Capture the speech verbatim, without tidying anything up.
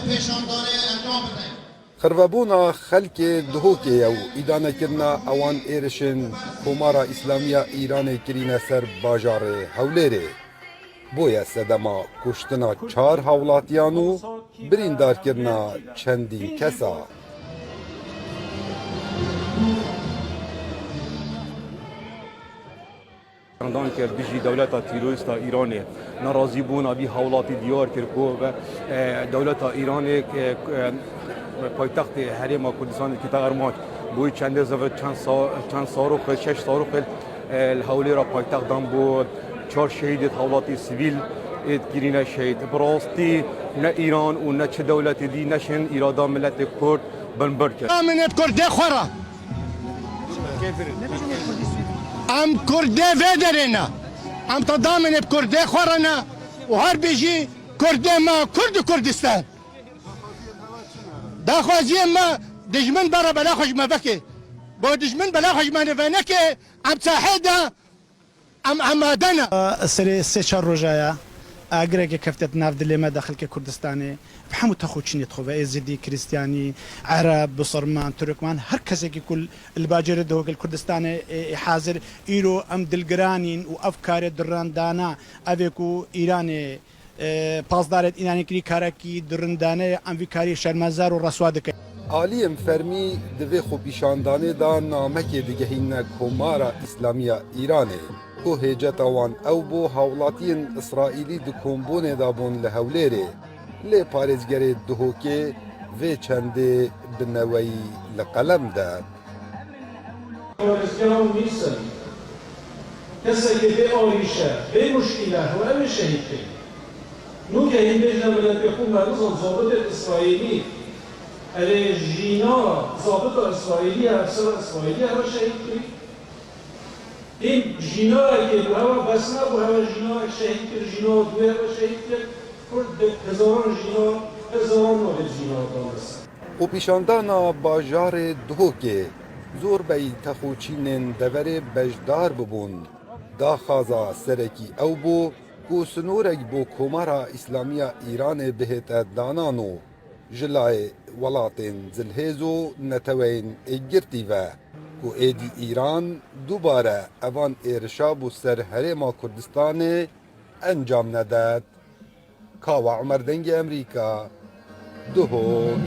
Pêşandanê encam bide. Xirvebûna xelkê Duhokê ye û îdanekirina ewan êrişên Komara Îslamî ya Îranê kirîne ser bajarê Hewlêrê. Boye sedema kuştina çar hawlatiyan û birîndarkirina çendîn kesa. Xandan kir, dijî dewleta terorîsta Îranê nerazîbûna vî hawlatî diyar kir ku ve, e, dewleta Îranê, e, e, paytextê Herêma Kurdistanê dikete armanc. Bo wî çendê zivir çend sa-, çend saroxê, şeş saroxê, e, li Hewlêra paytext dan bo çar şehîdê hawlatî sivîl ê kirîne şehîd. Bi rastî ne Îran û ne çi dewletê dî neşên îrada miletê Kurd binbir kir. Em ê kurdê xwe re. Em kurdê vê derê ne. Em tedamên bi kurdê xwe re ne. Û her bijî kurdê me, Kurd û Kurdistan. Daxwaziyê me, dijmin bere bela xwe ji me veke. Bo dijmin bela xwe ji me veneke, em sahê de Em amade ne. Serê sê çar roja ya, agireke kefte di nav dilê me de, xelkê Kurdistanê, bi hemû tex û çînê xwe ve, Êzidî, Krîstiyanî, Ereb, Bisilman, Turkman, her kesekî ku li bacêrê Duhokê, li Kurdistanê, ê, ê hazir, îro em dilgiranîn û ev karê direndana, ev ê ku Îranê, e, pasdarê Îranê kirî karekî dirindane ye, em vî karî şermezar û reswa dikin. Aliyên fermî di vê xwepîşandanê de namekê digehîne Komara Îslamî ya Îranê, ku hêceta wan ew bû hawlatiyên Îsraîlî di kombûnê de bûn li Hewlêrê. Lê parêzgerê Duhokê vê çendê bi neweyî li qelem de. Parêzgeran nîsan. Kesekî bê arîşe, bê muşkîle, û ew ê şehîd bê. Nûke hîn bêjine miletê xwe, me nizam zabitê Îsraîlî, erê jîna zabita Îsraîlî ye, efsera Îsraîlî ye, hewe şehîd kirî. Hîn jînayekê bû, hewe bes nebû, hewe jînayek şehîd kir, jîna duwê hewe şehîd kir. Kurd bi hezaran jîna, hezaran navê jîna dan ser. Xwepîşandana bajarê Duhokê zorbeyî tex û çînên deverê beşdar bibûn. Daxwaza serekî ew bû ku sinorek bo Komara Îslamî ya Îranê bihête danan û ji layê welatên zilhêz û neteweyên êkgirtî ve ku êdî Îran dubare evan êrişa bo ser Herêma Kurdistanê encam nedet. Kawa Umer, Dengê Emerîka, Duhok.